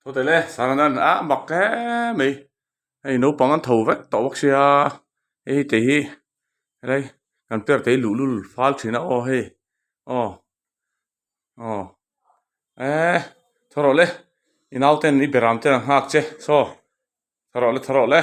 Tho teh le Saranan a mak hle mai hei naupang an tho vek tawh bawk sia hei te hi helai kan per te hi luhlul fal thin a aw hei aw aw eh tho rawh le i nauten i beram ten an nghak che saw tho rawh le tho rawh le.